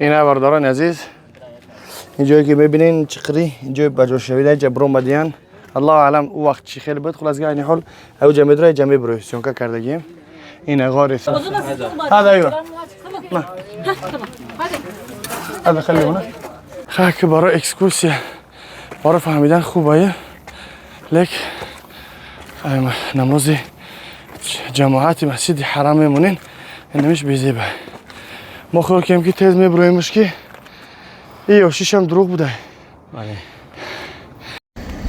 Ина бародарони азиз, اینجایی که میبینین چقری اینجای بجا شویده اینجا برومدیان. الله اعلم او وقت چی خیلی بود. خلاص یعنی حال او جمع داره جمع برو سیونکا کردگیم. این غار هذا ايوه. Tamam. Tamam. Hadi. هذا خليه هنا. خاک برای اکسکورسیا برای فهمیدن خوبه لک نماز جماعت مسجد حرم میمونین اینمیش بیزیبه. ما خیال کردیم که تیز میبرویمش که ای یاشیش هم دروغ بوده. بله.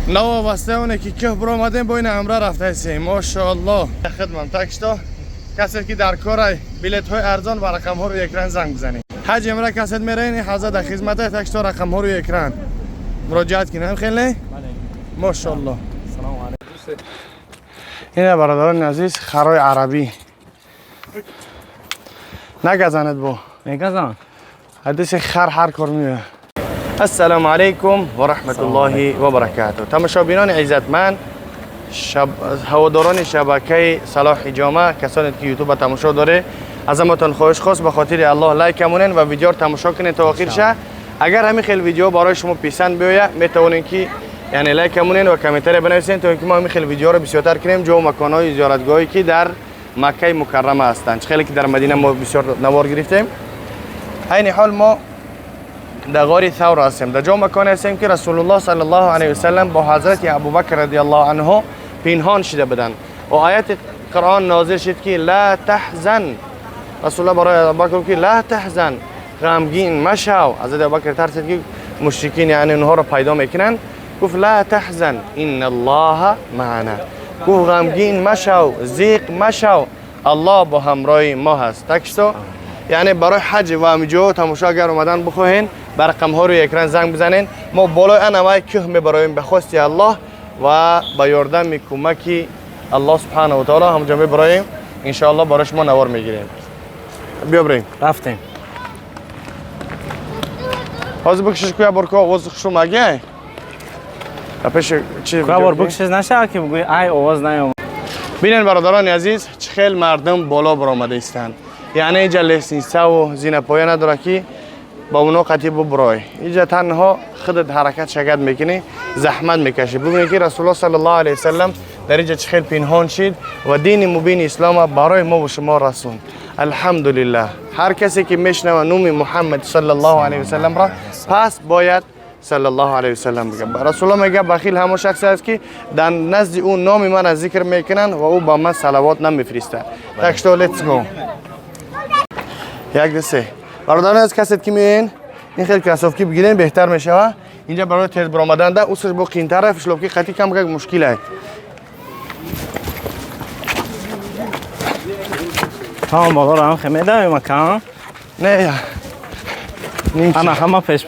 نو واسه اونه که که برآمدیم با این امره رفته هستیم ماشاءالله. خدمت تکشتا کسی که در کار بلیت های ارزان و رقم ها روی اکران زنگ بزنید. حج امره کسی میره این حضرت در خدمت تکشتا رقم ها روی اکران مراجعت کنیم. خیلی بله. ماشاءالله. سلام علیکم. اینه برادران عزیز خرای عربی نگزند با میگزن. حدیث خر هر کار میه. السلام علیکم و رحمت الله و برکاته. تماشابینان عزتمند، هواداران شبکه صلاح جامعه، کسانی که یوتیوب تماشا داره، از همتون خواهش خواست به خاطر الله like مونن و ویدیو رو تماشا کنین تا آخر شه. اگر همین خیلی ویدیو برای شما پسند بیاید میتونین که یعنی like مونن و کامنت بنویسین تا اینکه ما همین خیلی ویدیو رو بسیارتر کنیم. جو مکان‌های زیارتگاهی که در مکه مکرمه هستند، خیلی که در مدینه ما بسیار نوار گرفتیم. عین حال ما در غار ثور هستیم، در جا مکان هستیم که رسول الله صلی الله علیه و سلم با حضرت ابوبکر رضی الله عنه پنهان شده بودند و آیت قرآن نازل شد که لا تحزن. رسول الله برای ابوبکر گفت که لا تحزن، غمگین مشو. حضرت ابوبکر ترسید که مشرکین یعنی اونها رو پیدا میکنن. گفت لا تحزن ان الله معنا. گفت غمگین مشو، زیق مشو، الله با همراه ما هست. تکشتو یعنی برای حج و همینجا تماشا اگر اومدن بخواین بر رقم ها روی اکران زنگ بزنین. ما بالای انوای کوه میبرایم به خواستی الله و با یاردم کمکی الله سبحانه و تعالی همونجا میبرایم. ان شاء الله برای شما نوار میگیریم. بیا بریم. رفتیم. حاضر بکشش که بار که آواز خوش مگه پیش چی بار بکشش نشه که بگوی ای آواز نیام. ببینن برادران عزیز چه خیلی مردم بالا برآمده هستند. یعنی اینجا لسنیسه و زینه پایه نداره که با اونا قطعی برای اینجا تنها خودت حرکت شگد میکنی، زحمت میکشی. ببینید که رسول الله صلی الله علیه وسلم در اینجا چه خیلی پنهان شد و دین مبین اسلام برای ما و شما رسوند. الحمدلله. هر کسی که میشنوه نوم محمد صلی الله علیه وسلم را پس باید صلی الله علیه وسلم بگه. رسول الله میگه بخیل همون شخص است که در نزد او نام من را ذکر میکنن و او با من صلوات نمیفرسته. تکشتو let's go. یک دو سه. برادران از کسی که میین این خیلی کسافکی بگیرین بهتر میشه. اینجا برای تیز برآمدن ده اوسش با قینتره فشلوبکی قطعی کم که مشکل است. تمام بالا رو هم خمیده مکان. نه یا انا همه پیش.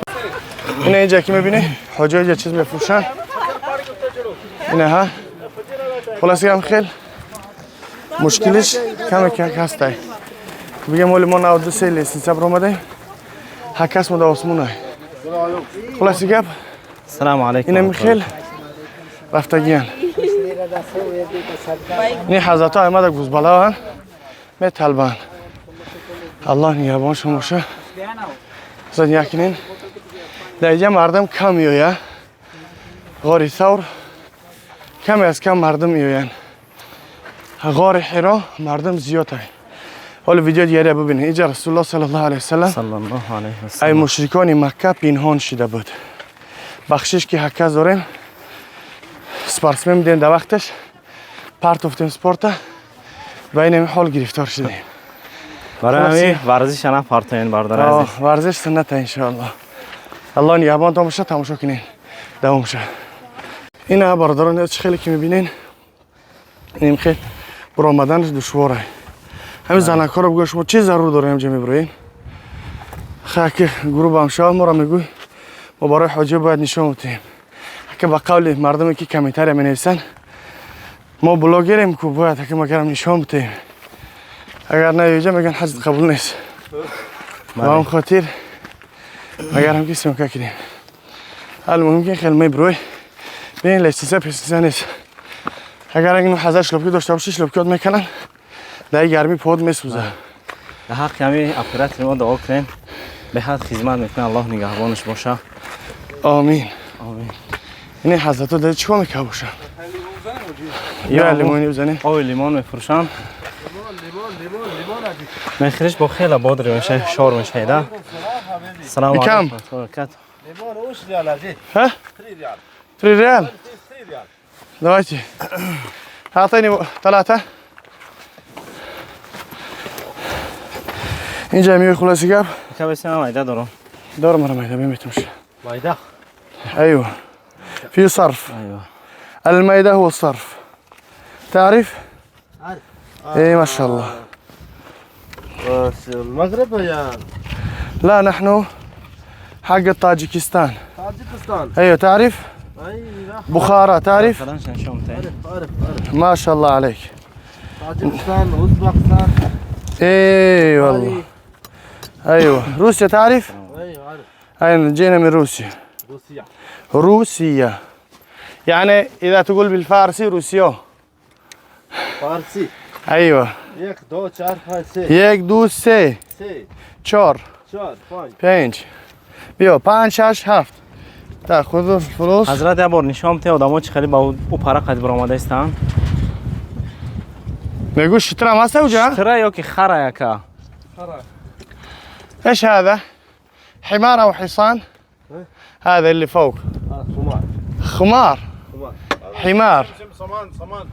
اینه اینجا که میبینی حاجی اینجا چیز میفروشن. اینه ها خلاصی هم خیلی مشکلش کم که هسته. بگم مال ما 93 لسنیسه برآمده. هر کس ما در آسمونه. خلاصی گپ. سلام علیکم. اینم خیلی رفتگیان. این حضرت ها آمده گوزبالا هن میطلبن. الله نگهبان شما باشه. زن یکنین در اینجا مردم کم میآید. غار ثور کمی از کم مردم میآیند. غار حرا مردم زیاد هست. حالا ویدیو دیگری ببینید. اینجا رسول الله صلی الله علیه وسلم صلی الله علیه وسلم ای مشرکان مکه پنهان شده بود. بخشش که حکه داریم سپارس میدیم در وقتش پرت افتیم سپورت و این حال گرفتار شدیم. برای همین ورزش نه پارتین برادر عزیز. ورزش سنت ان شاء الله. الله نگهبان تماشا تماشا کنین. دوام شه. این برادران چه خیلی که میبینین این خیلی برآمدنش دشواره. همین زنک‌ها رو بگو شما چه ضرور داره اینجا میبرین؟ خاک گروه هم شما ما رو میگوی ما برای حاجی باید نشون بدیم. که با قول مردمی که کامنتار می‌نویسن ما بلاگریم که باید که ما کرم نشون بدیم. اگر نه اینجا میگن حج قبول نیست. با هم خاطر اگر هم کسی مکه کنیم. المهم که خیلی میبروی ببین لسیسه پسیسه نیست. اگر اینو حضرت شلوپکی داشته باشی شلوپکیات میکنن در گرمی پود میسوزه. در حق همین اپراتور ما دعا کنیم. Беҳад хизмат мекунад, Аллоҳ нигаҳбонаш боша. Омин. Омин. Ини ҳазрато дар чикор мекард бошанд? Ё лимони бизанем. Оби лимон мефурӯшанд. Мехӯриш бо хеле бодре мешавӣ, ҳушёр мешавӣ, да? Салому Бикам. алайкум. Баракат. ها؟ 3 ريال. Давайте. أعطيني ثلاثة. اینجا میوه خلاصی گپ. Ака бесина майда дорам. دور مرة ميدا بيمتمش. Майда? ايوه. في صرف. Айва. الميدة هو الصرف. تعرف؟ عارف. ايه ما شاء الله. المغرب يا لا نحن حق طاجكستان. طاجكستان. ايوه تعرف؟ ايوه. بخارى تعرف؟ Кадан шаншом те. عارف عارف عارف. ما شاء الله عليك. طاجكستان اوزبكستان. اي والله. ايوه روسيا تعرف؟ ايوه عارف. اين جينا من روسيا. روسيا. روسيا يعني اذا تقول بالفارسي روسيا. فارسي. ايوه. یک دو چهار پنج سه. یک دو سه سه چهار چهار پنج. پنج. بیا پنج شش هفت. تا خذ الفلوس. Ҳазрат як бор нишон те одамо чӣ хеле ба ӯ пара қад баромада истанд. میگو شترم هست اوجا؟ Шитра ё ки хара яка? ايش هذا؟ حمار او حصان؟ هذا اللي فوق. خمار. خمار. خمار. حمار. سمان سمان.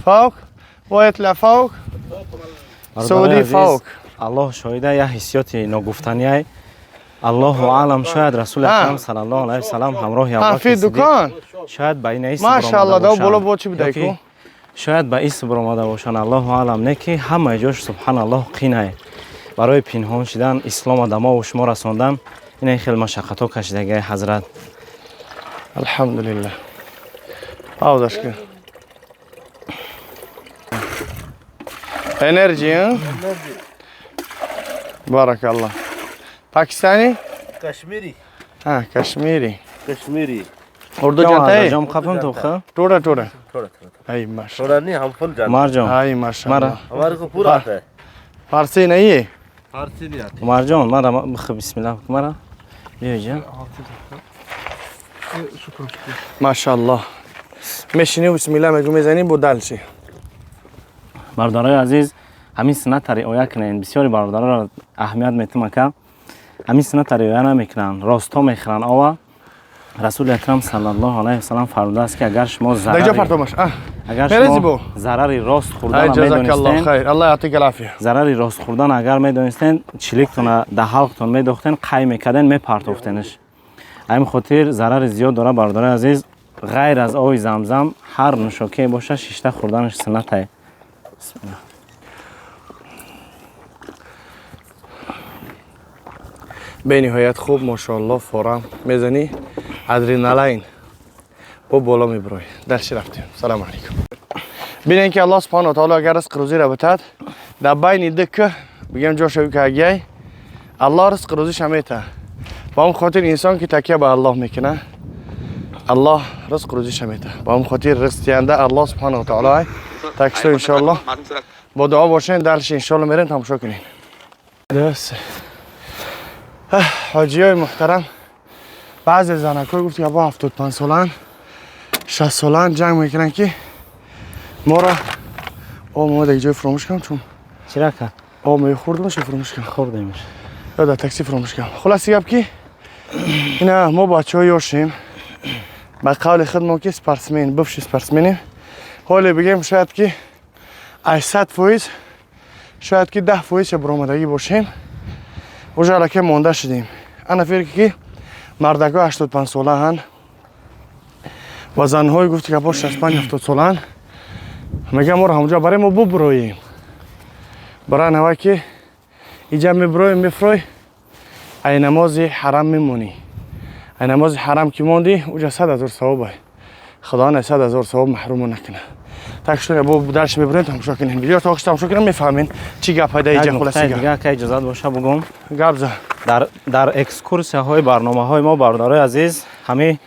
فوق ويطلع فوق. Бародарои سعودی азиз, فوق. Аллоҳ шоҳида як ҳиссиёти ногуфтанияй. Аллоҳу аълам, шояд Расули акрам саллаллоҳу алайҳи васаллам ҳамроҳи ها Абубакри في Сиддиқ دكان. шояд ба ин ис ماشاءالله баромада دو بلو бошанд. بو چی بدای Ё ки کو؟ шояд ба ис баромада бошанд, Аллоҳу аълам, не ки ҳамаи ҷош субҳаналлоҳ қинае. Барои пинҳон шидан ислома дамову шумо расондан ина хел машаққатҳо кашидагиай ҳазрат. الحمد لله. عاوز اشكي. انرجي ها؟ بارك الله. باكستاني؟ کشمیری. ها كشميري. کشمیری. اردو جانتا है؟ ҷом қапам тоха. थोड़ा थोड़ा. थोड़ा थोड़ा. اي ما شاء थोड़ा नहीं, हम फुल जानते। Умарҷон. الله. اي ما شاء мара. الله. हमारे को पूरा आता है। فارسي नहीं है؟ फारसी नहीं आती। Умарҷон, мара бих бисмиллаҳ мара. Биё ҷа. ما شاء الله. میشینی و بسم الله میگو میزنی بو دلچی. Бародарои азиз, ҳамин суннатро риоя кунед. Бисёри бародароро аҳамият метум ака. Ҳамин суннатро риоя намекунанд, ростҳо мехӯранд ова. Расули акрам саллаллоҳу алайҳи васаллам фармудааст ки агар шумо دقیقه зарари پرتومش. اه агар мерези шумо бо? зарари рост اي хӯрданро جزاك الله медонистен, خير. الله يعطيك العافيه. зарари рост хӯрдан агар медонистен, чиликтона дар ҳалқтон медохтен, қай мекарден, мепартофтенш. Ҳамин хотир зарари зиёд дорад, бародарои азиз. Ғайр аз оби замзам ҳар нӯшокие боша, шишта хӯрданаш суннатае. Бисмиллаҳ. به نهایت خوب ماشاءالله فورم میزنی ادرینالین با بالا میبروی درش رفتیم. سلام علیکم. ببینین که الله سبحانه و تعالی اگر رزق روزی را بتد در بین دکه بگم جا شوی که اگه الله رزق روزیش هم میته. با اون خاطر انسان که تکیه به الله میکنه الله رزق روزیش هم میته. با اون خاطر رزق دهنده الله سبحانه و تعالی. تکشتو انشالله با دعا باشین درش انشالله میرین تماشا کنین. درسته. حاجی های محترم، بعضی زنکای گفت که با 75 سالن 60 سالن جنگ میکنن که ما را آب ما در جای فراموش کنم چون Чира ака? آب می خوردم چه فراموش کنم. Хӯрдемш. یا در تاکسی فراموش کنم. خلاص گپ که اینا ما بچه های یاشیم به قول خود ما که спортсмен بفش спортсмен یم. حالا بگیم شاید که 800%، شاید که 10% برآمدگی باشیم. уже аллакай монда шудем. Ана фикр ки мардакҳо 85 солаанд ва занҳое гуфти гапҳо 65-70 солаанд. Мегӯям моро ҳамонҷо барем мо бубуроем. Барои ҳава ки иҷа мебуроем мефурой, ай намози ҳарам мемонӣ. Ай намози ҳарам ки мондӣ, уҷа 100 000 савоб ай. Худованд ай 100 000 савоб маҳрумо накунад. Так что бо дальше мебурем, тамошо кунем. Видео то охир тамошо кунем, мефаҳмем чӣ гап пайда Як иҷа. Хулоси нуқтаи гап. дига ака иҷозат боша бугум. Гап за. Дар экскурсияҳои барномаҳои мо, бародарои азиз, ҳамин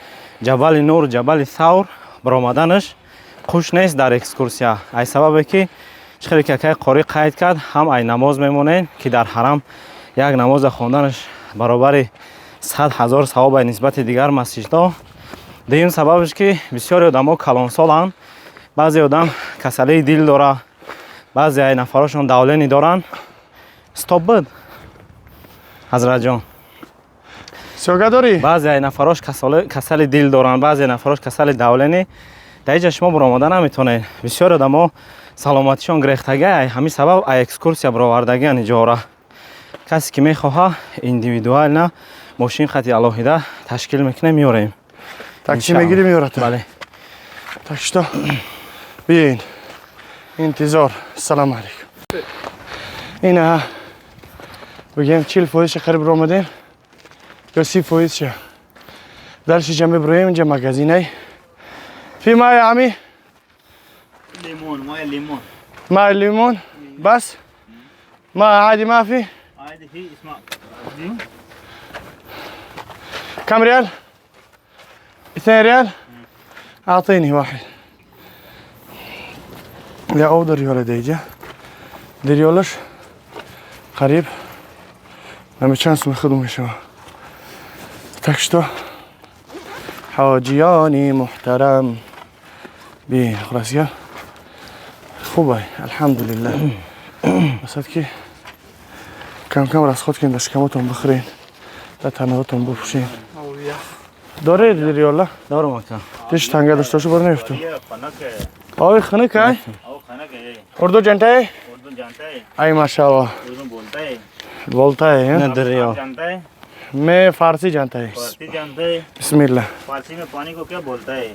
Ҷабали Нур, Ҷабали Савр баромаданаш хуш нест дар экскурсия. Ай сабабе ки чӣ хеле ки акаи қорӣ қайд кард, ҳам ай намоз мемонед, ки дар ҳарам Як намоза хонданаш баробари 100 000 савоб нисбати дигар масҷидҳо. Дуюм сабабш, ки бисёри одамо калонсоланд, баъзе одам касалии дил дора, баъзе нафарошон давление доранд. Стоп буд, ҳазратҷон. Сёга дорӣ? Баъзе нафарош касали дил доранд, баъзе нафарош касали давление. Дар иҷа шумо баромада наметонед. Бисёр одамо саломатишон гирехтага, ҳамин сабаб экскурсия баровардагиан иҷора. Касе ки мехоҳа, индивидуально мошин хати алоҳида ташкил мекунем, меорем. Такси мегирӣ, меората? Бале. Так что биёин, интизор. Салому алейкум. Ина бигем, 40 фоизша қариб ромадем ё 30 фоизша. Дальше ҷа меброем. Инҷа магазинай фи май ами. ليمون، ماء الليمون. ماء الليمون بس، ماء عادي ما في؟ عادي في، اسمع دي. كم ريال؟ 2 ريال؟ أعطيني واحد. يا أو دريولة ديجا دريولش قريب لما چند خدمة شما. Так что حاجیانی محترم، بین خلاص خوبه، الحمدلله. بس که کم کم расход کنین، در شکماتون بخورین، در تنهاتون بپوشین. داره دریالا؟ دارم ака. تیش تنگه داشته باشه بار نیفتم. ये खनक है. آی خنک है. और खनक है. اردو जानता है؟ उर्दू जानता है. ای ماشاءالله. उर्दू बोलता है. बोलता है, हाँ? ина дриёл. आप जानता है? मैं फारसी जानता है. फारसी जानता है? بسم الله. फारसी में पानी को क्या बोलता है?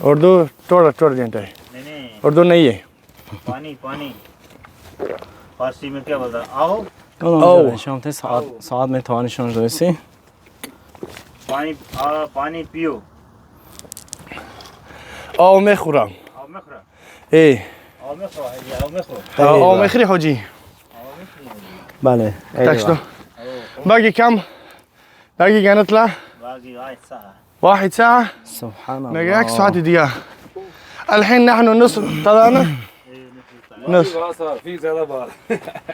उर्दू थोड़ा थोड़ा जानता है. नहीं नहीं. उर्दू नहीं है. पानी, पानी फारसी में क्या बोलता है? आओ. او. нишон те, соат, соат метавонӣ нишон додиси. पानी आ, पानी पियो. آب میخورم. آب میخوره. ای. آب میخوره، آب میخوره. آب میخوری حاجی؟ бале. Так что باقي كم؟ باقي نطلع. باقي واحد ساعة. واحد ساعة. سبحان الله. میگه یک ساعت دیگه. الحين نحن نص طلعنا، نص. في زيادة بار.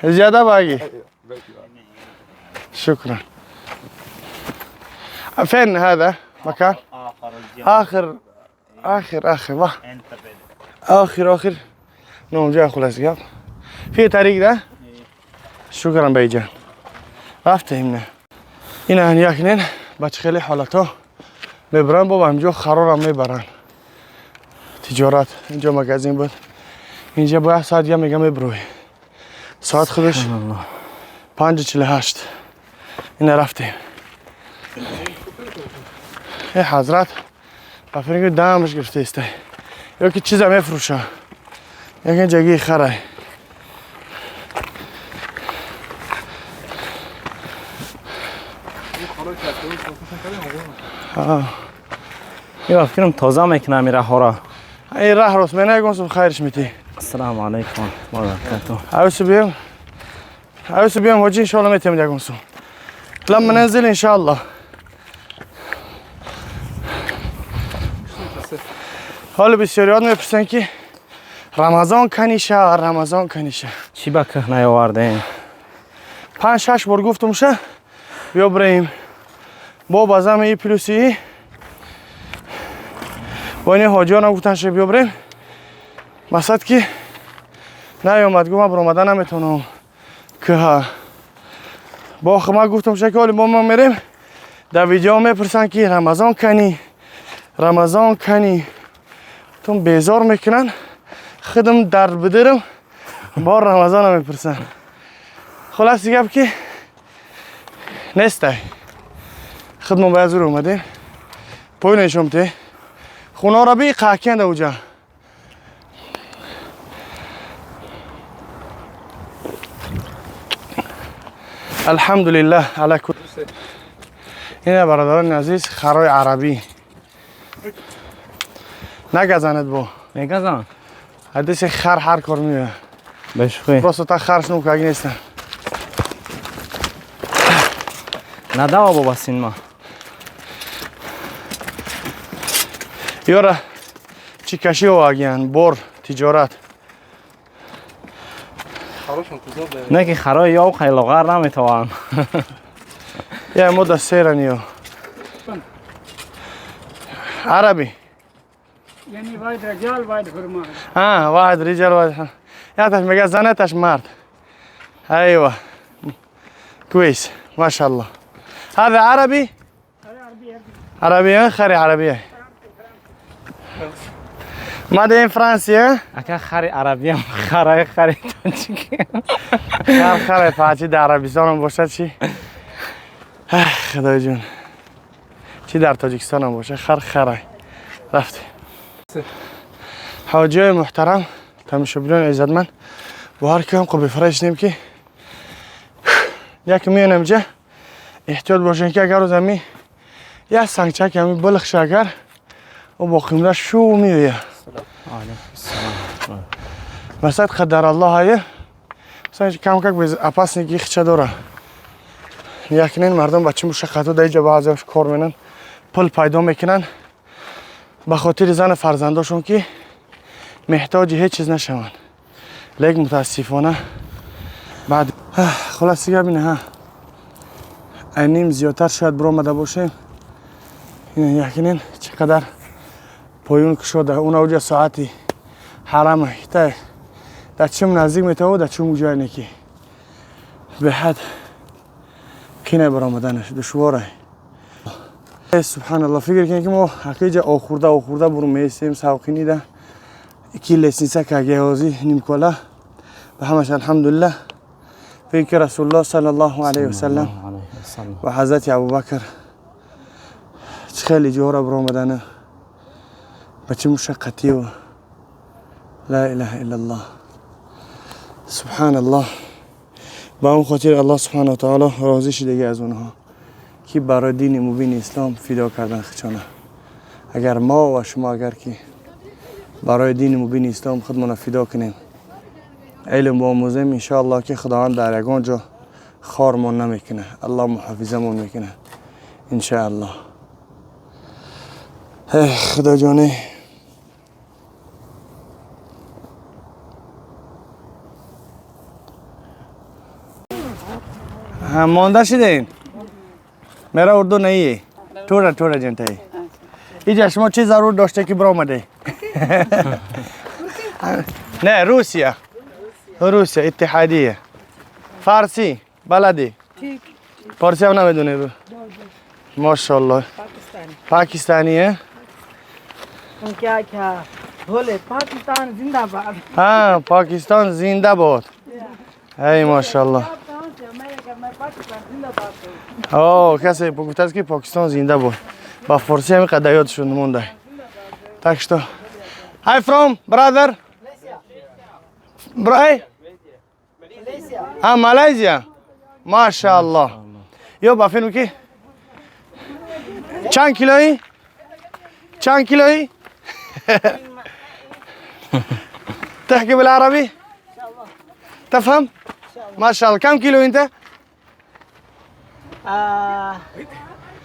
زيادة باقي. شكرا. فين هذا مكان؟ آخر الجامع. آخر آخر آخر واه. انت بيد. آخر آخر نوم جا. خلاص قال في طريق ده. شكرا بيجان. رفتیم. اینا یکنین بچه خیلی حالتا میبرن بابا. اینجا خرارم میبرن. تجارت اینجا مگازین بود. اینجا باید ساعت یه میگم میبروی. ساعت خودش 5:48. اینا رفتیم. ای حضرت بفرین که دمش گرفته استه یا که چیزا میفروشه. یکی جگی خره. ин фикрам тоза мекунам ин раҳҳоро. این ره راست من نگم صبح خیرش میتی. ассалому алайкум ва баракатуҳ. عاوز بيهم، عاوز بيهم وجه ان شاء الله متى مدعكم سو لما ننزل ان شاء الله. حالا بسیاریات میپرسن که رمضان کنیشه، رمضان کنیشه. чӣ ба кӯҳ наёвардем؟ پنج شش بار گفتم شه بیا بریم. با بازم ای پلوسی با این حاجیان هم گفتن شه بیا بریم. مقصد که نیامد. گفت من برآمدن نمیتونم که ها. با خب من گفتم شه که حالی با ما میریم. در ویدیو میپرسن که رمضان کنی، رمضان کنی. تون بیزار میکنن. خودم در بدرم با رمضان هم میپرسن. خلاص گپ که نیسته. خودمون باید زور اومدیم پایین. نشون ته خونه را بی قاکنده اوجا. الحمدلله على كل. اینه برادران عزیز، خرای عربی نگزند با. мегазан. حدیث خر هر کار میه. бешухӣ. просто تا خرش نو کاگی نیستن. надава боба синма. یارا چی کشی و اگیان بور تجارت. Не ки харои ёв хай лоғар наметавонанд. Я мода серан ё. عربي يعني وايد رجال وايد حرمة. واحد رجال واحد ياتش مگه زنتش مرد. ايوه كويس ما شاء الله. هذا عربي؟ عربي خري عربية. ما دين فرنسي. اکا خری عربی هم خرای خری تاجیکی. خر خره فاچی در عربستان هم باشد چی؟ خدای جون چی در تاجیکستان هم باشه خر خره. رفتیم. حاجی محترم تماشابینان عزتمند با هر کم قبی فرش نیم که یک میانم جه احتیاط باشین که اگر روز یه سنگچک همی بلخش اگر و با قیمله شو میویه. مثلا قدر الله های مثلا کم کم به اپاسنی خچه داره. یکنین مردم بچه مشقتو در اینجا بعضیش کار میکنن پول پیدا میکنن به خاطر زن فرزنداشون که محتاج هیچ چیز نشوند. لیک متاسفانه بعد خلاص دیگه بینه ها اینیم زیادتر شاید برآمده باشیم. یکنین چقدر پایون کشاده اون اوجه ساعتی حرمه تا در چم نزدیک میتوه در چم جای نکی به حد کینه برآمدنش دشواره. سبحان الله. فکر کنید که ما حقیقه آخورده آخورده برو میسیم سوقینی ده کی لسنسا که گهازی نیمکاله به همش الحمدلله. فکر رسول الله صلی الله علیه و سلم و حضرت ابوبکر خیلی جوره برآمدنه به چه مشقتی و لا اله الا الله سبحان الله. با اون خاطر الله سبحانه و تعالی راضی شده دیگه از اونها که برای دین مبین اسلام فدا کردن خچانه. اگر ما و شما اگر که برای دین مبین اسلام خودمان فدا کنیم علم و آموزیم ان شاء الله که خداوند در یگان جا خارمان نمیکنه، الله محافظمون میکنه ان شاء الله. خدا جانه हाँ مانده شدین. मेरा اردو नहीं है थोड़ा थोड़ा जानता है. اینجا شما چه ضرور داشته که برآمده؟ نه روسیه. روسیه اتحادیه. فارسی بلدی؟ فارسی هم نمیدونی؟ ماشاءالله. پاکستانیه؟ क्या क्या बोले پاکستان زنده باد. ها پاکستان زنده باد. ای ماشاءالله. آه کسی گفته است که پاکستان زنده بود. با فارسی هم قدر یادشون مونده. Так что Hi from brother. Bro, آه مالزیا. ماشاءالله. یا با فیلم کی؟ چند کیلویی؟ چند کیلویی؟ تحكي بالعربي؟ تفهم؟ ما شاء الله. كم كيلو انت؟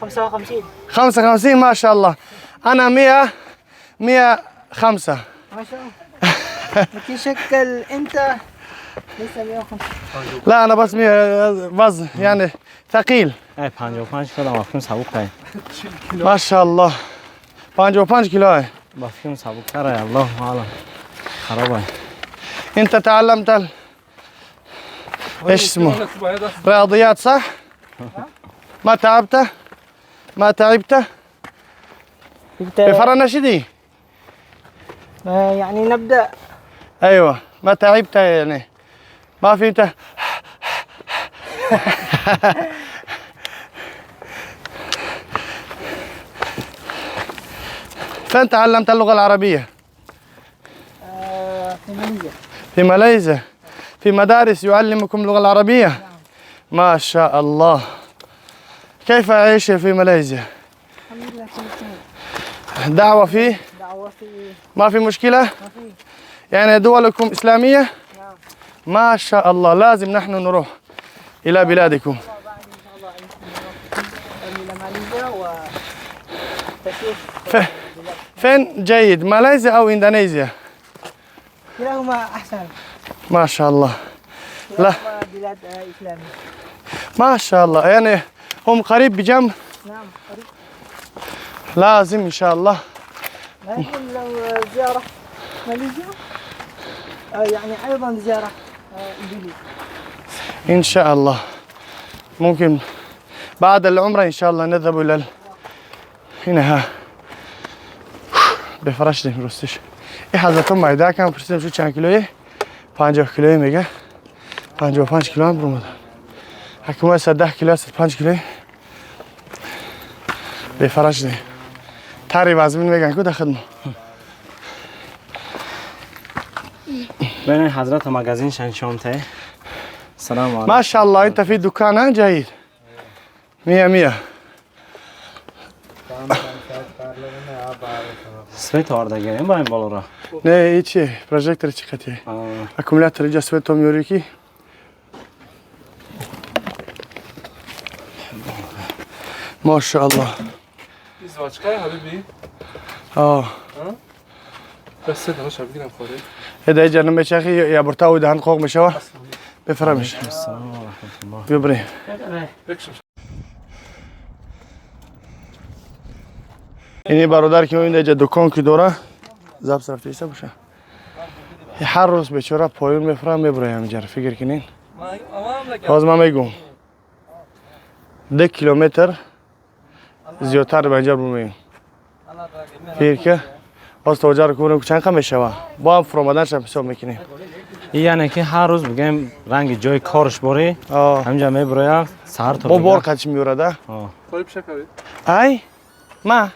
55. 55 ما شاء الله. انا 100 105. ما شاء الله. لكن شكل انت لسه 105. لا انا بس 100 وزن يعني ثقيل. ای 55 کیلو با فیلم سبک. ما شاء الله. 55 کیلو با فیلم سبک‌تره. الله اعلم. خرابه. انت تعلمت ايش اسمه رياضيات صح؟ ما تعبت؟ ما تعبت؟ بفرنشدي يعني نبدأ. ايوه ما تعبت يعني ما في انت. فين تعلمت اللغة العربية؟ في ماليزيا. في ماليزيا. في مدارس يعلمكم اللغة العربية؟ نعم. ما شاء الله. كيف أعيش في ماليزيا؟ الحمد لله كل خير. دعوة فيه؟ دعوة فيه. ما في مشكلة؟ ما في. يعني دولكم إسلامية؟ نعم. ما شاء الله. لازم نحن نروح إلى بلادكم. إلى ماليزيا وتشوف. فين جيد، ماليزيا أو إندونيسيا؟ كلاهما أحسن. ما شاء الله. لا. بلاد اسلاميه. ما شاء الله، يعني هم قريب بجنب. نعم قريب. لازم ان شاء الله. لازم لو زياره ماليزيا يعني ايضا زياره اندونيسيا. ان شاء الله ممكن بعد العمره ان شاء الله نذهب الى هنا. ها بفرش دیم راستش. این حضرت مایده کم پرسیدم شو چند کیلویه؟ 50 کیلویه میگه. 55 کیلو هم برومده. حکومت 110 کیلو 105 کیلو. بفرش دیم. تری وزمین میگن کو در خدمت. بین حضرت مگازین شنشانته. سلام علیکم. ما شاء الله انت في دكان جيد. مية مية. سویت آورده گریم با این بالا را. نه هیچی پروژکتور چی قطعه. اکومولاتور اینجا سویت تو میوری کی؟ ما شاء الله. ازدواجکای حبیبی؟ آه. بس سه دانش بگیرم خوری. هدا اینجا نمیچخی یا برتاو دهن قوق میشه بفرمش. السلام و رحمت الله. ببریم. اینی برادر که میبینید اینجا دکان که داره زبس رفته ایسته باشه. هر روز بیچاره پایون میفرم میبره اینجا رو فکر کنین. باز من میگم 2 کیلومتر زیادتر به اینجا برویم. فکر که باز توجه رو کنیم که چند کم میشه با هم فرامدنش هم حساب میکنیم. یعنی که هر روز بگیم رنگ جای کارش باری همینجا میبره سهر تا با بار قدش میورده. خوری پیش کاری. ای ما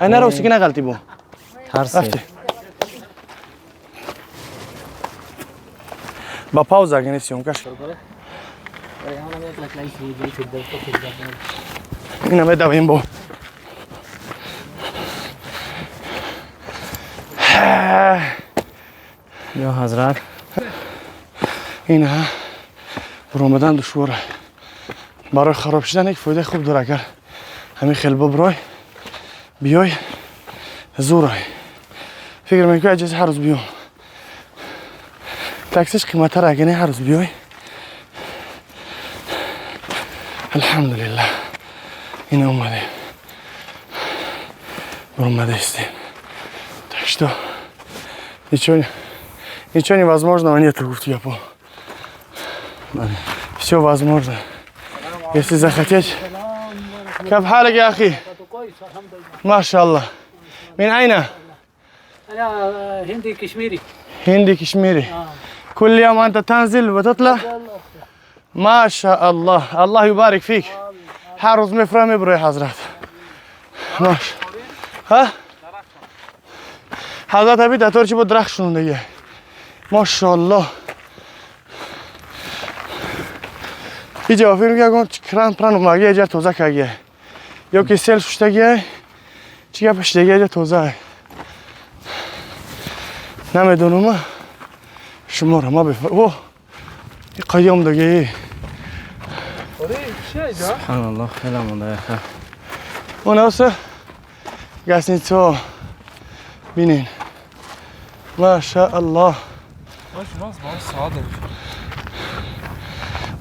انا رو سکینه غلطی بو ترسی. با پاوز اگه نیستی اون کش. اینم بدویم با. یا حضرت. اینه برآمدن دشواره. برای خراب شدن یک فایده خوب داره اگر همین خیلی ببرای بیای زورای. فکر میکنم اجازه هر روز بیام. تاکسیش قیمت‌تر اگه نه هر روز بیای. الحمدلله این اومده برآمده استیم. Так что ничего невозможного нету, гуфт я по. Все возможно, если захотеть. كيف حالك يا أخي؟ ما شاء الله. من أين؟ أنا هندي كشميري. هندي كشميري. كل يوم أنت تنزل وتطلع؟ ما شاء الله، الله يبارك فيك. هر روز میفرم برای حضرت. ماش. ها؟ حضرت ابی دتور چی بود درخت شون دیگه. ماشاءالله. اینجا فیلم میگه گم کران پران اومگه اینجا توزه کگه. یا که سیل ششتگیه چی گپش دیگه اینجا توزه. نمیدونم شما رو ما بفر. اوه قیام دیگه. سبحان الله خیلی مونده. اون هست گاسنیتو بینین. ماشاءالله.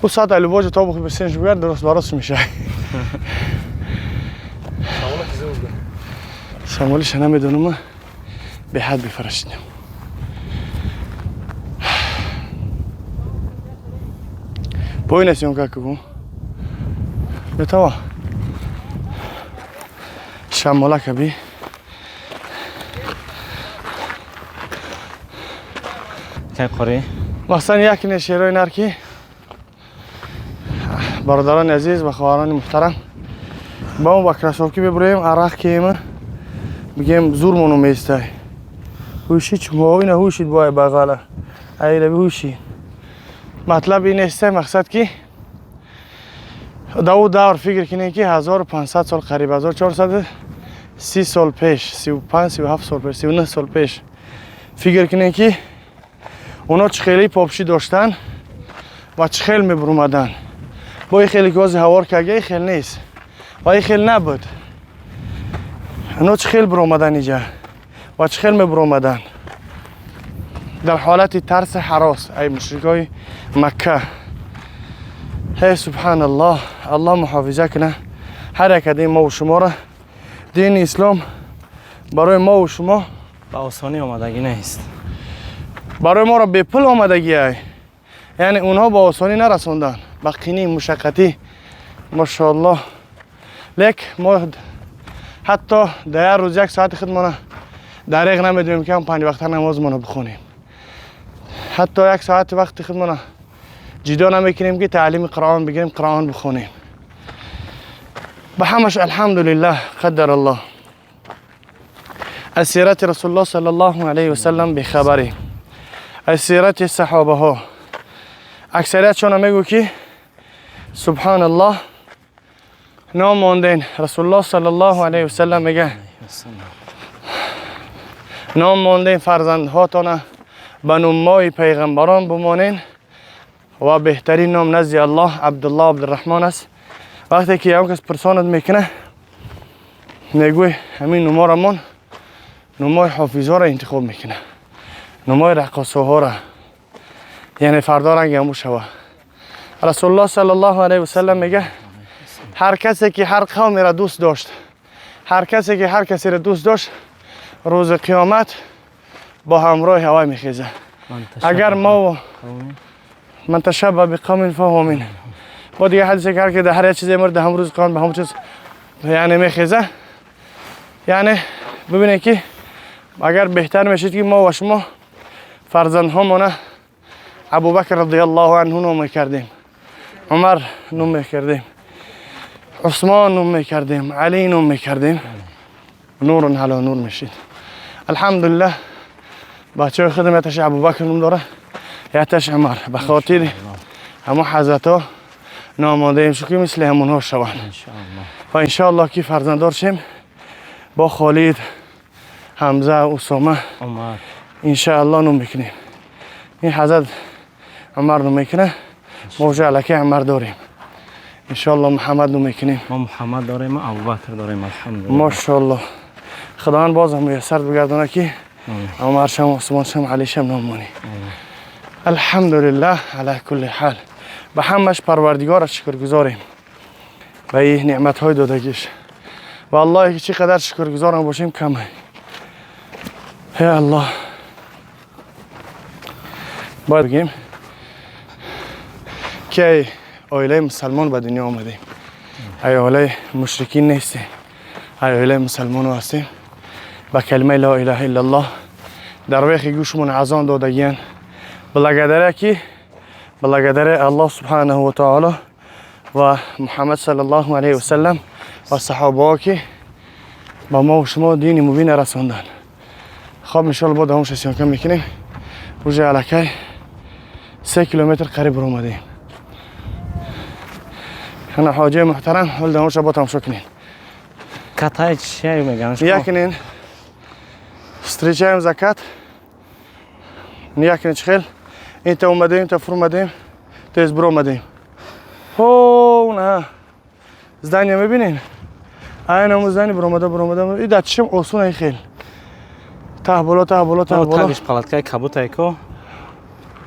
او ساعت علی تا بخوی به سنش بگرد درست براست میشه. سامولش نمیدونم به حد بفرستیم. پایین است اون که گم. بتوا. شمالا کبی. چه خوری؟ مثلا یک نشیروی نرکی. برادران عزیز و خواهران محترم، با ما با کراسوفکی ببریم عرق کیم بگیم زورمونو میسته. هوشی چمو اینا هوشید بای بغاله. ایره هوشی. مطلب این است مقصد که دو دور فکر کنین که 1500 سال قریب 1430 سال پیش 35 37 سال پیش 39 سال پیش فکر کنین که اونا چه خیلی پاپشی داشتن و چه خیلی میبرومدن. با این خیلی گاز هوار که خیلی نیست و این خیلی نبود. اونا چه خیلی برومدن اینجا و چه خیلی میبرومدن. در حالت ترس حراس ای مشرکای مکه. هی سبحان الله، الله محافظه کنه هر یک از ما و شما را. دین اسلام برای ما و شما به آسانی آمدگی نیست، برای ما را به پول آمدگی ای. یعنی اونها با آسانی نرسوندن، با قینی مشقتی ماشاءالله. لیک ما حتی در روز یک ساعت خودمان دریغ نمیدونیم که هم 5 وقت نمازمان رو بخونیم. حتی یک ساعت وقت خودمان جدا نمیکنیم که تعلیم قرآن بگیریم، قرآن بخونیم. به همش الحمدلله قدر الله. از سیرت رسول الله صلی الله علیه وسلم بخبری، از سیرت صحابه ها اکثریتشان میگو که سبحان الله نام ماندین. رسول الله صلی الله علیه وسلم میگه نام ماندین فرزندهاتان به نامهای پیغمبران بمانین و بهترین نام نزد الله عبدالله عبدالرحمن است. وقتی که یک کس پرسانت میکنه میگوی همین نما را من نمای حافظ ها را انتخاب میکنه، نمای رقاصه ها را، یعنی فردا رنگ همو شوه. رسول الله صلی الله علیه وسلم میگه هر کسی که هر قومی را دوست داشت، هر کسی که هر کسی را دوست داشت، روز قیامت با همراه هوای میخیزه. اگر ما من تشبه بقوم فهو منه. با دیگه حدیث که هر که در هر چیزی مرد هم روز قیامت به همون چیز یعنی میخیزه. یعنی ببینید که اگر بهتر میشد که ما و شما فرزندهامونه ابوبکر رضی الله عنه نام میکردیم، عمر نام میکردیم، عثمان نام میکردیم، علی نام میکردیم، نور علی نور میشید. الحمدلله بچه خودم یتش ابوبکر نام داره، یتش عمر، به خاطر همون حضرت ها ناماده ایم که مثل همونها شوند و انشاءالله که فرزنددار شیم با خالد، حمزه، اسامه عمر انشاءالله نام میکنیم. این حضرت عمر نام میکنه، ما علیکی عمر داریم انشاءالله. محمد نام میکنیم، ما محمد داریم، ما ابوبکر داریم الحمدلله ماشاءالله. خداوند باز هم میسر بگردانه که عمر شم، عثمان شم، علی شم نام مانی. الحمدلله علی کل حال. به همش پروردگار شکر گذاریم و این نعمت های دادگیش. والله که چقدر شکر گذارم باشیم کمه. ای الله. باید بگیم که ای مسلمان به دنیا آمدیم، ای عائله مشرکین نیستیم، ای عائله مسلمان هستیم. با کلمه لا اله الا الله در ویخ گوشمون اذان دادگیان. благодаря که благодаря الله سبحانه و تعالی و محمد صلی الله علیه و سلم و صحابه ها که با ما و شما دین مبین رساندن. خب انشالله با دوامش سیانکه میکنیم. روز علاکه 3 کیلومتر قریب رو اومدیم. انا حاجه محترم حال دوامش با تماشا کنین. کتای چیه میگن؟ یکنین встречаем закат. Якин чхел. Инта омадем, та фурмадем, тез бромадем. О, на. Здание мебинин? Айн ому здание бромада бромада. И да чим осон ай хел. Та боло, та боло, та боло. Тагиш палаткай кабутай ко.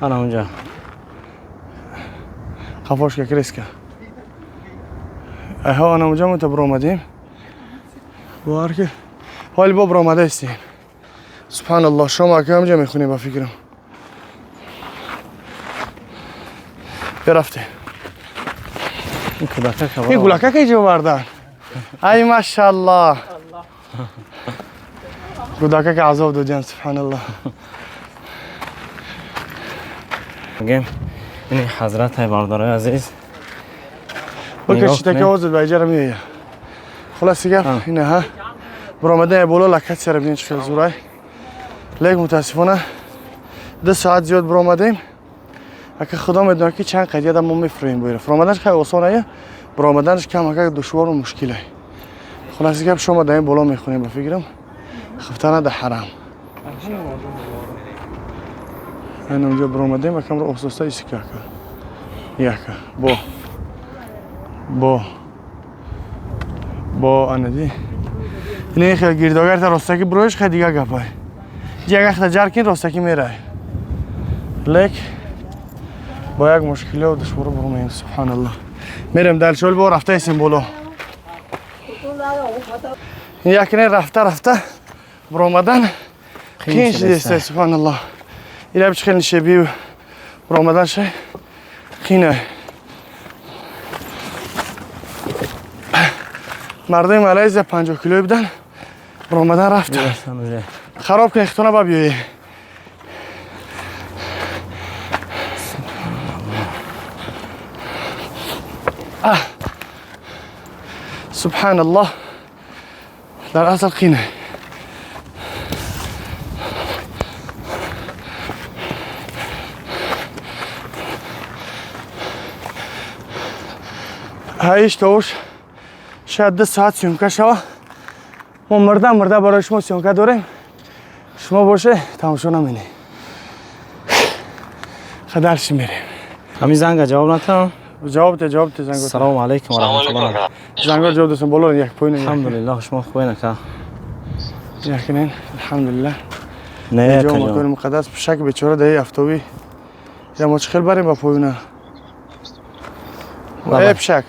Ана унҷа. Қафошка креска. Аҳа, ана унҷа мо та бромадем. Бовар ки ҳоли бо бромада истем. Субҳаналлоҳ, шом ака ҳамҷа мехонем ба фикрам. برفته. این گلکه که جو بردن. ای ماشاءالله. گلکه که عذاب دادن سبحان الله. میگم این حضرت های بردارای عزیز. بکشید که آزاد به اجاره میایه. خلاص دیگه اینه ها. برآمده بالا لکت سر ببینید چه زورای. لیک متاسفانه 2 ساعت زیاد برآمدیم. اگه خدا میدونه که چند قضیه ما میفرویم باید. فرامدنش خیلی آسانه، برآمدنش کم اگه دشوار و مشکله. خلاص گپ شما در این بالا میخونیم به فکرم. خفتانه در حرم. این اونجا برآمدیم و کم رو احساسه ایسی که یکا با با با اندی اینه خیلی گیرداگر تا راستکی برویش خیلی دیگه گپای. دیگه اگه جر کن راستکی میره. Лек бо як мушкилӣ ва душворӣ бурмеем. Субҳаналлоҳ. Мерем далчол бо рафта исем боло. Якне рафта рафта буромадан қиин шидеста. Субҳаналлоҳ. Ира бич хел нишеби буромадан ше қиина. Мардуми Малайзия 50 килои будан, буромадан рафта. Хароб кун ихтона ба биёӣ. Субҳаналлоҳ. Дар асл қиина. Ҳаиш товуш шояд 2 соат съёмка шава. Мо мурда мурда барои шумо съёмка дорем. Шумо боше тамошо наменед. Хадарши мерем. Ҳамин занга ҷавоб натам? Ҷавоб те, ҷавоб те занго. Салому алайкум ва раҳматуллоҳ. Занго ҷавоб дастам боло як поин. Алҳамдулиллоҳ, шумо хубед ака? Якинен, алҳамдулиллоҳ. Не, ҷо макони муқаддас пишак бечора даи афтобӣ. Я мо чӣ хел барем ба поина? Э пишак.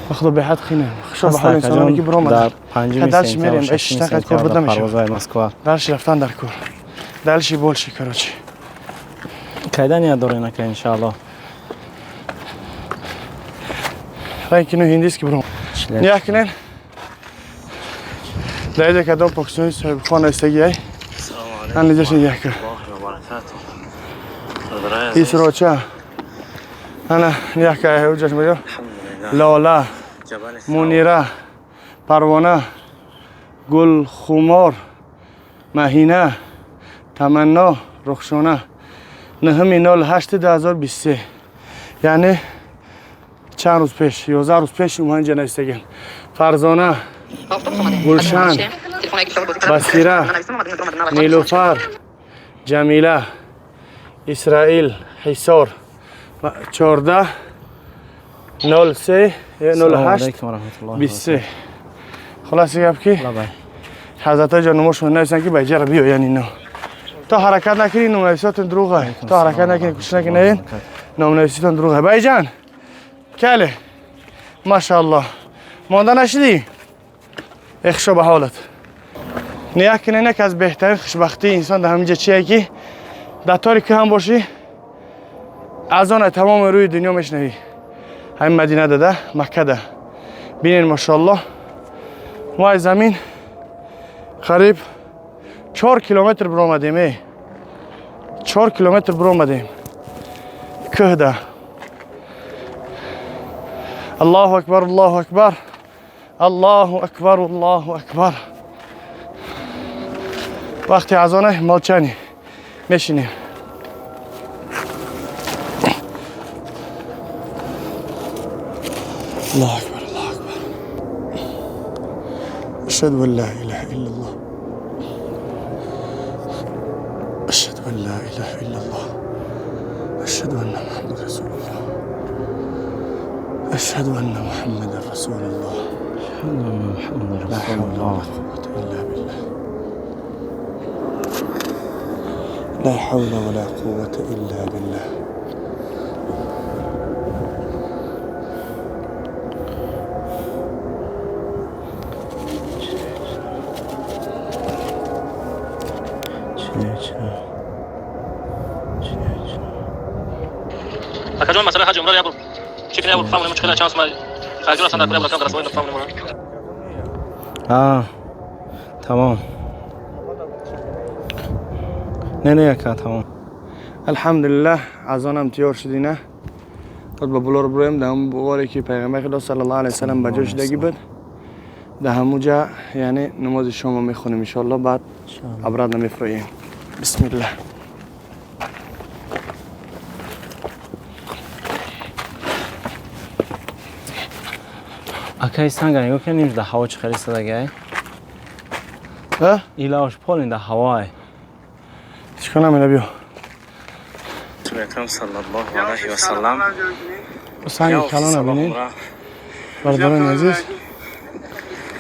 Ба худо беҳад қиина. Хушо ба ҳоли инсононе ки биромаданд. Дар Дальше мерем. Эш тақат кор буда мешавад. Москва. Дальше рафтан дар кор. Дальше больше, короче. Кайда ният дорем ака иншааллоҳ? Рай кино ҳиндист ки биром. Якинен. Дар кадом покистони соҳибхон истаги ай. Ан лиҷаш яка. Исроча. Ана яка уҷаш меё. Лола, Мунира, Парвона, Гулхумор, Маҳина, Таманно, Рухшона. 9/08/2023. Яъне чанд рӯз пеш, 11 рӯз пеш ӯ инҷа наистагем. Фарзона, Гулшан, Басира, Нилуфар, Ҷамила, Исраил, Ҳисор. 14/03/08/23. Хулоси гап ки ҳазратҳои ҷоннумошон нависанд ки ба иҷара биёянд ино. То ҳаракат накунӣ номнависиҳотон дурӯғ ай. То ҳаракат накунӣ кӯшиш накунед номнависитон дурӯғ ай. Байҷан кале машааллоҳ монда нашидӣ? Эхшо ба ҳолат. Нигаҳ кунед, яке аз беҳтарин хушбахтии инсон дар ҳамин ҷа чие ки дар тори кӯҳ ҳам бошӣ аз он тамоми рӯи дунё мешунавӣ. Ҳамин Мадина дада, Макка да. Бинед машааллоҳ мо аз замин қариб 4 километр биромадем. 4 километр биромадем кӯҳда. Аллоҳу акбар, Аллоҳу акбар, Аллоҳу акбар, Аллоҳу акбар. Вақти азона молчани мешинем. Аллоҳу акбар, Аллоҳу акбар. Ашҳаду ан ла илаҳа иллаллоҳ. Ашҳаду ан ла илаҳа иллаллоҳ. Ашҳаду анна Муҳаммадан расулуллоҳ. Ашҳаду анна Муҳаммадан расулуллоҳ. Ла ҳавла ва ла қуввата илла биллаҳ. Ла ҳавла ва ла қуввата илла биллаҳ. Акаҷон, масъалаи ҳаҷи умра як бор чӣ кунем, як бор фаҳмонем, чӣ қадар чанд сумма харҷ ҳастанд дар кули дар расонаи фаҳмонем. Тамом. Не, не, ака, тамом. Алҳамдулиллаҳ, азонам тиёр шудина. Баъд ба булор бироем дар ҳамон боре ки пайғамбари худо саллаллоҳу алайҳи васаллам ба ҷо шудагӣ буд. Дар ҳамон ҷа яъне намози шомо мехонем иншоаллоҳ, баъд обратно мефуроем. Бисмиллаҳ. Акай санга нигоҳ кунед, нимш дар ҳаво чӣ хел истодагиай? Илаваш полин дар ҳавоай. Чӣ кунам ина биё. Расули акрам саллаллоҳу алайҳи васаллам. Санги калона бинед. Бародарони азиз,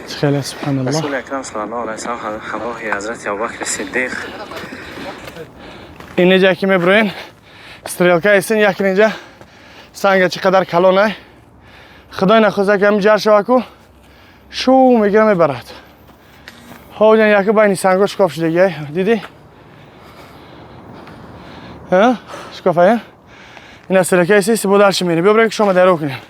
чӣ Хеле субҳаналлоҳ. Расули акрам саллаллоҳу алайҳи васаллам ҳамроҳи ҳазрати Абубакри Сиддиқ. Инҷа ки меброен, стрелка исин як инҷа санга чӣ қадар калонай. Худой нахоста ки ҳамин ҷар шава ку шу мегира мебарад. Ҳоҷан яки байни санго шикоф шудагиай. Дидӣ? Ҳа? Шикофая? Ина стрелка исин си бо дальше мерем. Биё бирем ки шома даро кунем.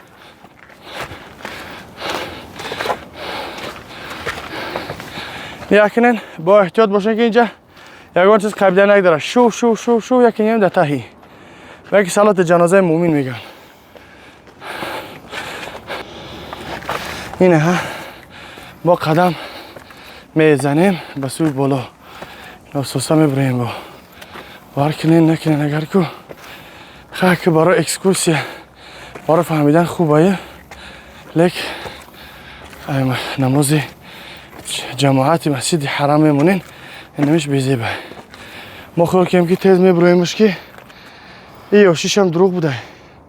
Якинен бо эҳтиёт бошен ки инҷа ягон чиз қабида нагдара. Шу шу шу шу якинем да таҳи. Ва яки салати ҷанозаи мӯмин меган. Ине ҳа бо қадам мезанем ба сӯи боло. Нососа мебурем бо. Вар кунен накунен агар ку ха ки барои экскурсия барои фаҳмидан хубае. Лек намози ҷамоати масҷиди ҳарам мемонен инамиш безеба. Мо хиёл кардем ки тез мебуроемш ки и ёшишам дурӯғ будай.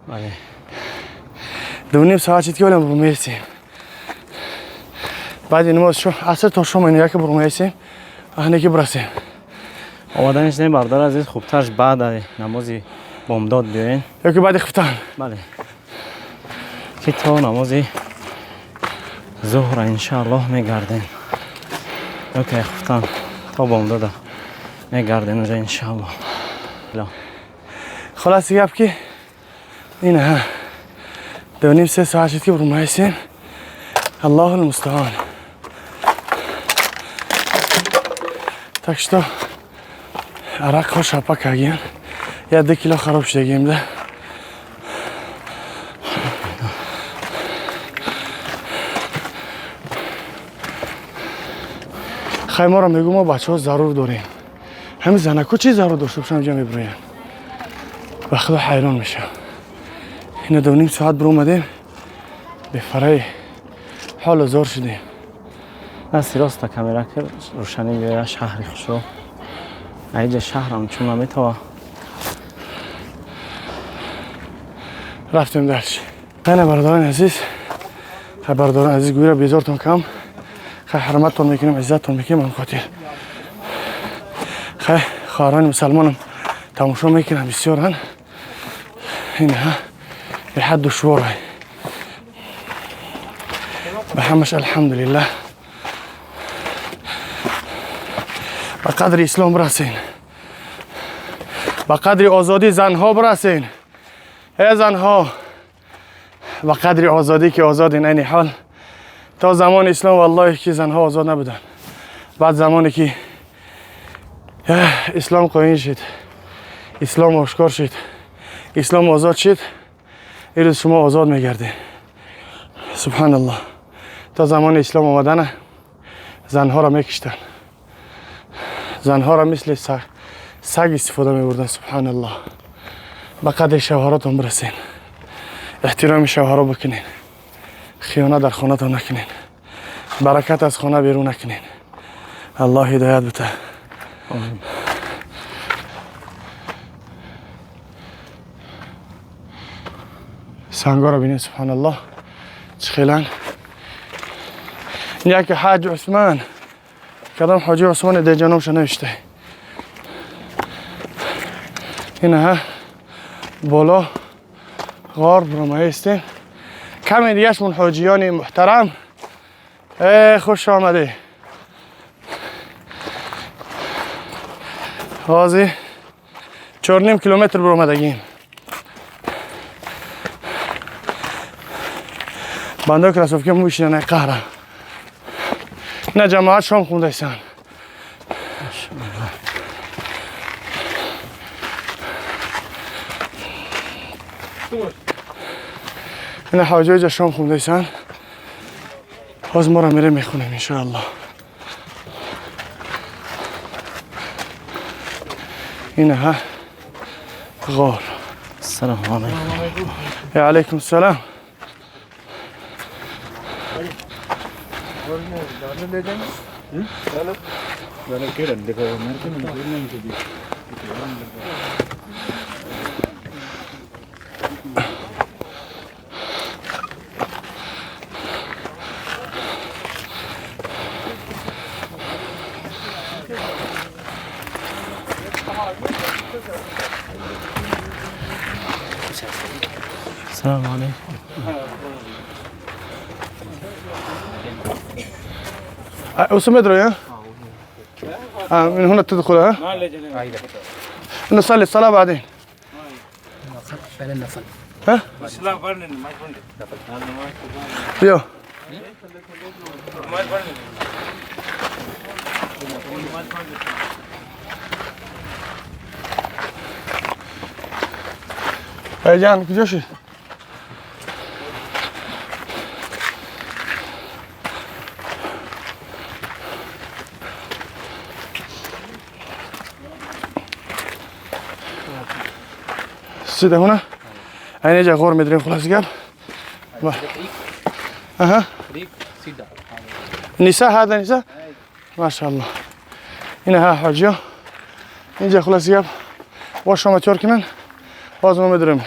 Бале. 2.5 соат шид ки вале бурмаесем. Баъди намоз шо аср то шом ин яке бурмаесем. Аҳне ки бирасем. Омаданиш не бародар азиз, хубтарш баъд намози бомдод биёен. Ё ки баъди хуфтан. Бале. Ки то намози зуҳра иншааллоҳ мегардем. Ё ки хуфтан то бомдода мегардем уже иншааллоҳ. Хулоси гап ки ина ҳа 2.5 3 соат шид ки бурмаесем. Аллоҳу мустаон. Так что арақ ҳо шапа кардем. Я 2 кило хароб шудагем да. Хай моро мегӯ мо бачаҳо зарур дорем. Ҳамин занако чӣ зарур дошта бошам ҷа мебироянд. Ба худо ҳайрон мешавам. Ина 2.5 соат биромадем. Бефараи ҳоло зор шудем. Дасти роста камера ки рӯшанӣ биёя шаҳри хушро. Аиҷа шаҳрам чун наметава. Рафтем дальше. Ана бародарони азиз, хай бародарони азиз гӯйра безортон кам. Хай ҳурматтон мекунем, иззаттон мекунем ам хотир. Хай хоҳарони мусалмонам тамошо мекунам бисёран. Ина беҳад душворай. Ба ҳамаш алҳамдулиллаҳ. Ба қадри ислом бирасен. Ба қадри озодии занҳо бирасен. Эй занҳо, ба қадри озодӣ ки озодин айни ҳол. То замони ислом валлоҳи ки занҳо озод набуданд. Баъд замоне ки ислом қоим шид, ислом ошкор шид, ислом озод шид, ирӯз шумо озод мегардед. Субҳаналлоҳ. То замони ислом омадана занҳоро мекиштанд. Занҳоро мисли саг истифода мебурданд. Субҳаналлоҳ. Ба қадри шавҳаротон бирасен. Эҳтироми шавҳаро бикунен. Хиёнат дар хонатон накунен. Баракат аз хона берун накунен. Аллоҳ ҳидоят бита. Сангоро бинед субҳаналлоҳ. Чӣ хелан. Яке ҳаҷ Усман. Кадом ҳоҷи Усмони деҷаномша навишта. Ина боло ғор буромаистем. Каме дигашмон ҳоҷиёни муҳтарам. Э хуш омадӣ. Ҳозир 4.5 километр буромадагим. Бандои кроссовка мушинан қаҳра. На ҷамоат шом хӯндайсан. Ина ҳоҷои шом хӯндайсан. Ҳозир моро мерем мехонем иншоаллоҳ. Ина ҳа ғор. Ассалому алайкум. Ва алайкум ассалом. Салом алейкум. وسمدرو يا من هنا تدخل ها؟ نصلي الصلاة بعدين. ها؟ يو. ای جان کجا شد؟ سيدة هنا أين جا غور مدرين خلاص قال أها نساء هذا نساء ما شاء الله هنا ها حاجيو اینجا خلاص گپ با شما تیار کنن باز ما میدریم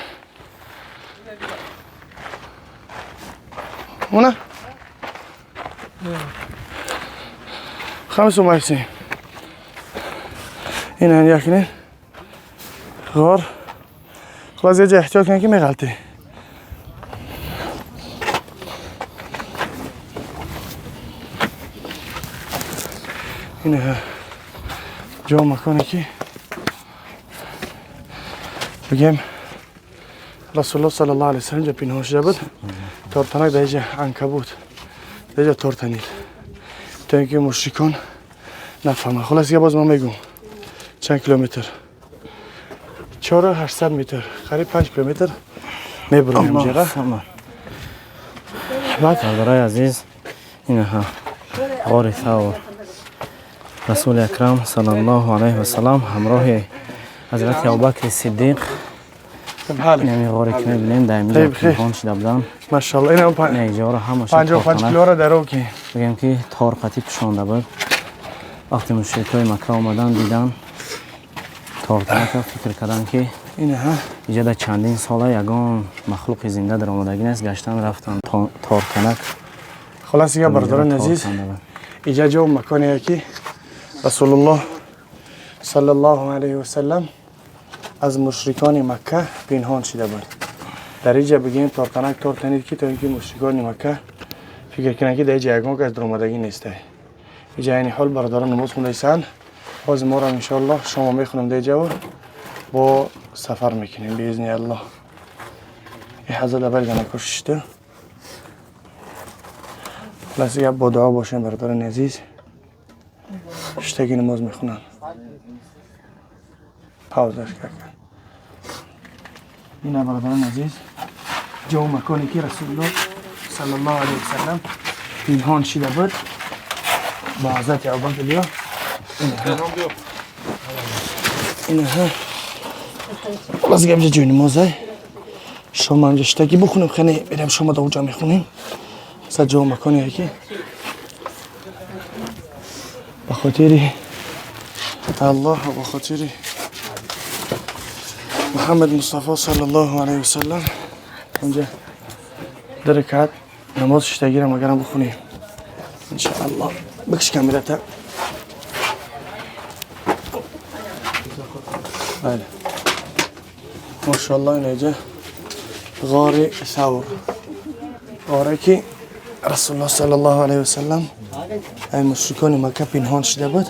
هنا 55 هنا هنیا غار خلاص یه جا احتیاط کنن که میغلطی اینه جا مکانی که بگیم رسول الله صلی الله علیه وسلم جا پینهان شده بود تارتنک در اینجا عنکبوت در اینجا تارتنید تا اینکه مشرکان نفهمن. خلاص دیگه باز ما میگم چند کیلومتر 4800 متر قریب 5 کیلومتر میبریم اینجا. بعد برادرای عزیز اینها غار ثور رسول اکرم صلی الله علیه و سلم همراه حضرت ابوبکر صدیق این غاری که میبینیم در اینجا پنهان شده بودن ماشاءالله. اینم اینجا رو همش 55 کیلو رو درو که بگم که تار قطی پوشانده بود. وقتی مشرکای مکه آمدن دیدن تارتنک فکر کردن که اینجا در چندین ساله یگان مخلوق زنده در آمدگی نیست، گشتن رفتن تارتنک. خلاص دیگه برادران عزیز اینجا جا مکانیه که رسول الله صلی الله علیه و سلم از مشرکان مکه پنهان شده بود. در اینجا بگیم تارتنک تارتنید که تا اینکه مشرکان مکه فکر کنن که در اینجا یگان کس در آمدگی نیست. اینجا یعنی حال برادران نماز خونده باز ما را انشالله شما میخونم در اینجا با سفر میکنیم باذن الله. این حضرت اول زنکش شده. خلاص دیگه با دعا باشیم برادران عزیز. شتگی نماز میخونن. پاوزش کرد. این برادران عزیز جا و مکانی که رسول الله صلی الله علیه و سلم پنهان شده بود با حضرت ابوبکر بیا. اینها خلاص دیگه اینجا جای نمازه شما اینجا شتگی بخونیم خیلی بریم شما در اونجا میخونیم. مثلا جا و مکانی که به خاطر الله و به خاطر محمد مصطفی صلی الله علیه و سلم اونجا در رکعت نماز شتگی رو مگرم بخونیم انشاءالله. بکش کامرتا. بله ماشاءالله. اینجا غار ثور غاره که رسول الله صلی الله علیه و سلم ای مشرکان مکه پنهان شده بود.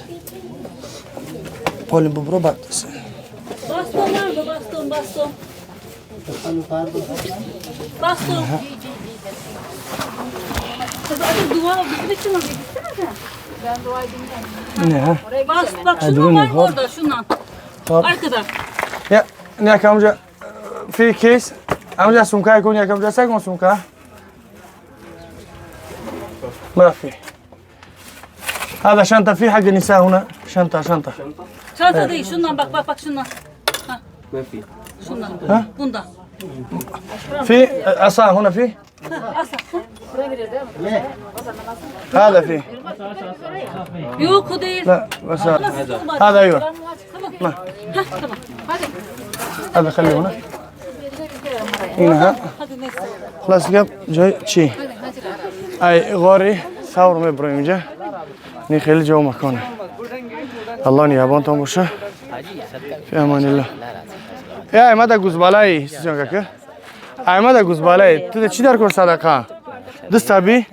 پالیم ببرو بعد Baston var mı? Baston, baston. Baston. Kız artık dua bizim için oraya gitsene sen. Ben dua edeyim. Ne? Bas, bak şundan var mı orada? Şundan. Arkada. Ya, ne amca? في كيس amca سمكة يكون يا amca ساكن سمكة ما في. هذا شنطة في حق النساء هنا. شنطة شنطة. Çanta değil, şundan bak bak bak şundan. Ha. Şundan. Ha? Bundan. في عصا هنا في؟ Asa. هذا في. Yok o değil. لا بس هذا ايوه. Tamam. Hah, tamam. Hadi. هذا خليه هنا. هنا Hadi neyse. خلاص قبل جاي شي اي غاري ثور مبرو اینجا نی خیلی جو مکانه. الله نگهبانتان باشه. فی امان الله. یا ما در گوزبالای سیجان که احمد گوزباله تو چی در کار صدقه دست ابي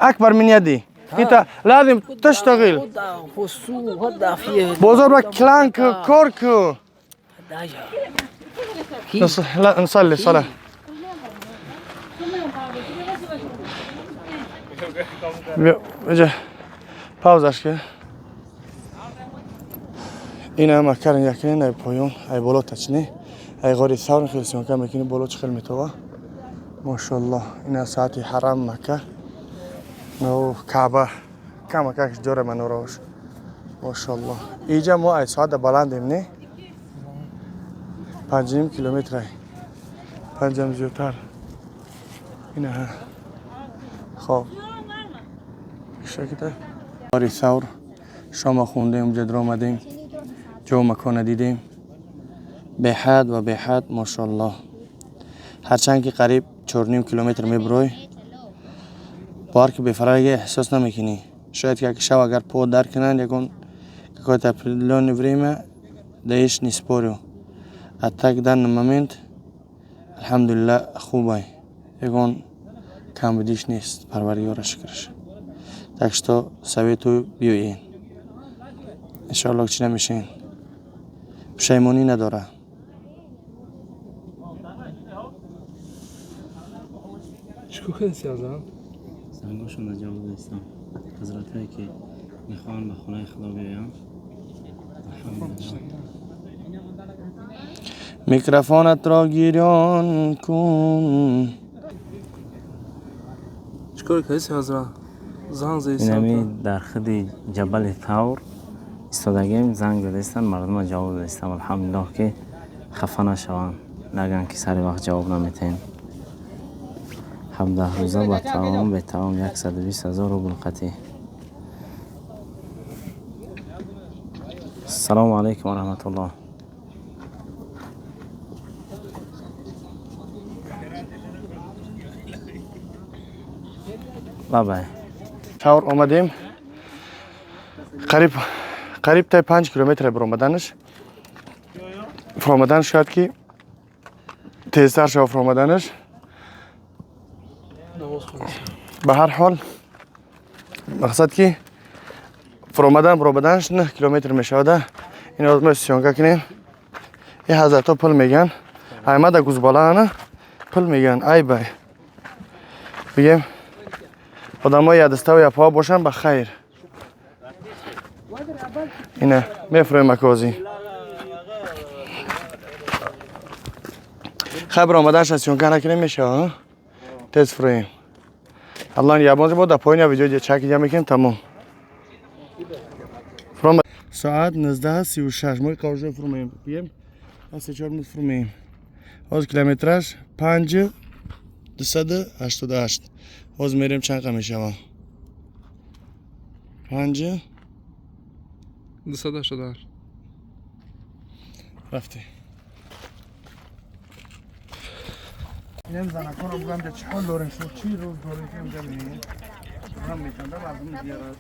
اكبر من يدي انت لازم تشتغل بازار با کلانک کارک لا نصلي صلاة. بیا پاوزش که این هم کرن یکنین ای پایون ای بالا تچنی ای غاری ثور خیلی سیانکه میکنی بالا چه خیلی میتوه ماشاءالله. این ساعت حرم مکه و کعبه کم کش داره منوراش ماشاءالله. اینجا ما ای ساعت بلندیم نه 5.5 کیلومتر 5 هم زیادتر اینه. خب شکل غاری ثور شام خوندیم اونجا در آمدیم جو مکان دیدیم به حد و به حد ماشاءالله. هرچند که قریب 4.5 کیلومتر میبروی بار که به فرار احساس نمیکنی. شاید که شب اگر پا در کنند یکون какое-то определенное время даешь не спорю. А так данный момент алҳамдулиллаҳ хубай, ягон камбудиш нест, парвардигора шукраш. Так что советую биёен иншоаллоҳ чӣ намешин, пушаймонӣ надора. چیکار کردی ازم؟ زنگاشون ҷавоб додистам. ҳазратҳое ки мехоҳанд ба хонаи худо биёянд. микрофонат ро гирён кун. چیکار کردی ҳазрат? Занг задистам. Инами дар худи ҷабали Тавр истодагем, занг задистан, мардума ҷавоб додистам. Алҳамдулиллоҳ ки хафа нашаванд, нагӯянд ки сари вақт ҷавоб наметаҳем. 17 рӯза ба таом бетаом 120 000 рубл қатъӣ. Ассалому алайкум ва раҳматуллоҳ. Бабай. Тавр омадем. Қариб та 5 километр баромаданаш. Фуромадан шояд ки тезтар шава фуромаданаш. Ба ҳар ҳол мақсад ки фуромадан баромаданаш 9 километр мешавад. Ин мо съёмка кунем. Ин ҳазратҳо пул меган. Аймада гузбалаана пул меган. Ай бай. Бигем одамои ядаставу япоа бошанд ба хайр. Ина мефурӯем акози. Хай баромаданаш аз съёмка накунем мешава. Тез фурӯем. Аллоҳ ябонзи бо дар поёни видео чак ҷамъ мекунем тамом. Соат 19:36 мо қавжо фурӯмеем. Бигем 3-4 минут фурӯмеем. Ҳозир километраж 5.288. Ҳозир мерем чанд қа мешава? 5.288. Рафтем. اینم زنکا رو بگم چه حال داریم شما چی روز داریم که اینجا می‌بینیم هم می‌تونم مردم دیاره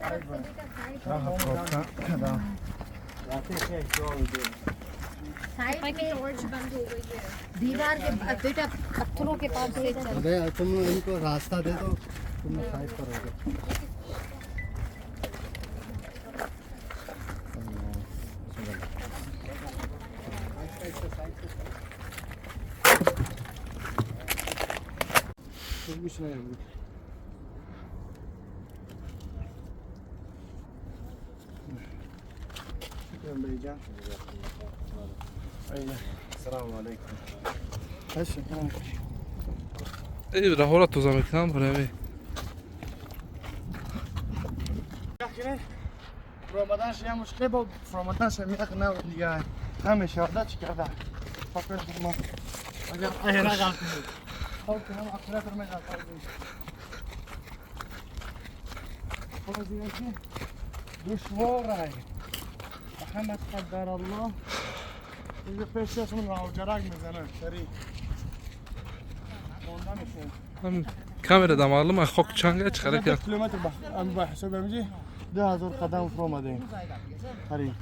दीवार के बेटा पत्थरों के पास से चल। अबे तुम इनको रास्ता दे दो, तुम साइड करोगे। السلام علیکم. ای راهورا توزا میکنم برای فرامدنش یه مشکل با فرامدنش میخ نه دیگه همیشه آده چی کرده فکر ما اگر ایره غلطی خب که هم اخیره تر میغلطی خب دیگه دشواره محمد قدر الله اینجا پیش چشمون راوجرک میزنه سریع مونده میشه هم کامera damarlı خاک چنگه چقدر که کیلومتر با حساب میجی 2000 قدم فرو آمدیم قریب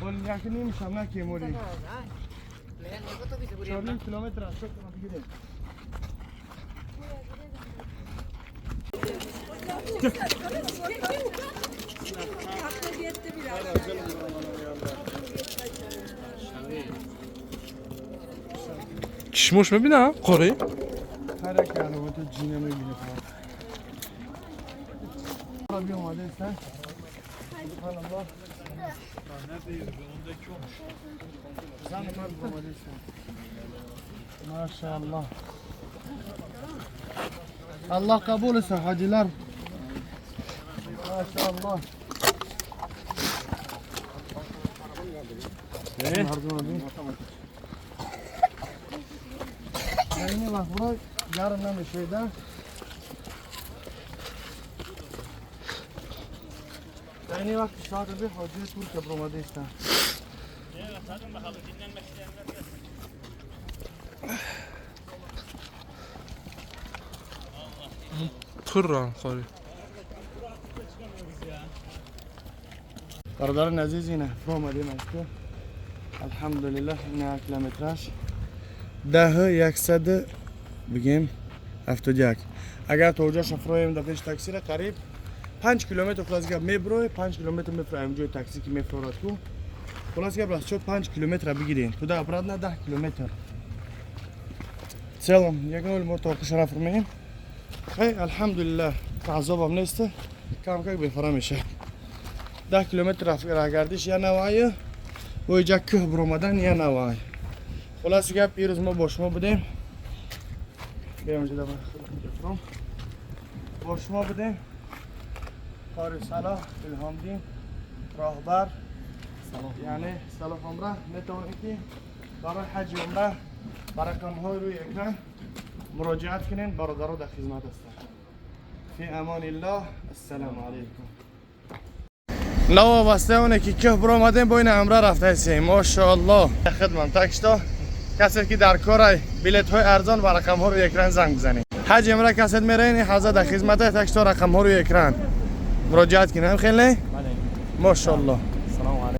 ولی یک نیم شم نه که موری 4 километр аз шуд бигирем. Чишмош мебинам қори? ҳар як аломати ҷина мебинед. Субҳаналлоҳ. Зан мард омада истанд. Машааллоҳ. Аллоҳ қабул etsin hacılar. Maşallah. Yani bak bura yarından bir şeyden. Yani bak dışarıda bir hacı Türkiye bromada işte. Турран қори. Бародарон азиз, ина фуромадем аз ку. Алҳамдулиллаҳ, ина километраж 10 100 бигем 71. Агар то оҷа шафроем да пеш таксира қариб 5 километр, хулас гап, меброe, 5 километр мефроем ҷои такси ки мефрорад ку. Хулас гап, расчёт 5 километра бигирем. Туда обратно 10 километр. В целом, ягон мо то шараф меем. Хай, алҳамдулиллаҳ, азобам нест, кам как бефара меша. 10 километр раҳгардиш я навъае, бо иҷа кӯҳ биромадан я навъае. Хуласи гап, ирӯз мо бо шумо будем. Бо шумо будем. Қори Салоҳ Илҳомдин роҳбар, яъне Салоҳ Умра. Метавонед ки барои ҳаҷи умра ба рақамҳои рӯи экран муроҷиат кунед, бародаро дар хизмат ҳастанд. Фи амониллоҳ, ассалому алайкум. Новобаста оне ки кӯҳ биромадем, бо ин амра рафтаистем, мошоаллоҳ. Хидмат. Так что касе ки дар корай билетҳои арзон, ба рақамҳо рӯи экран занг бизанед. Ҳаҷи умра касет мераин, ин ҳаза дар хизмата. Так что рақамҳо рӯи экран муроҷиат кунед. Ҳам хеле, мошоаллоҳ.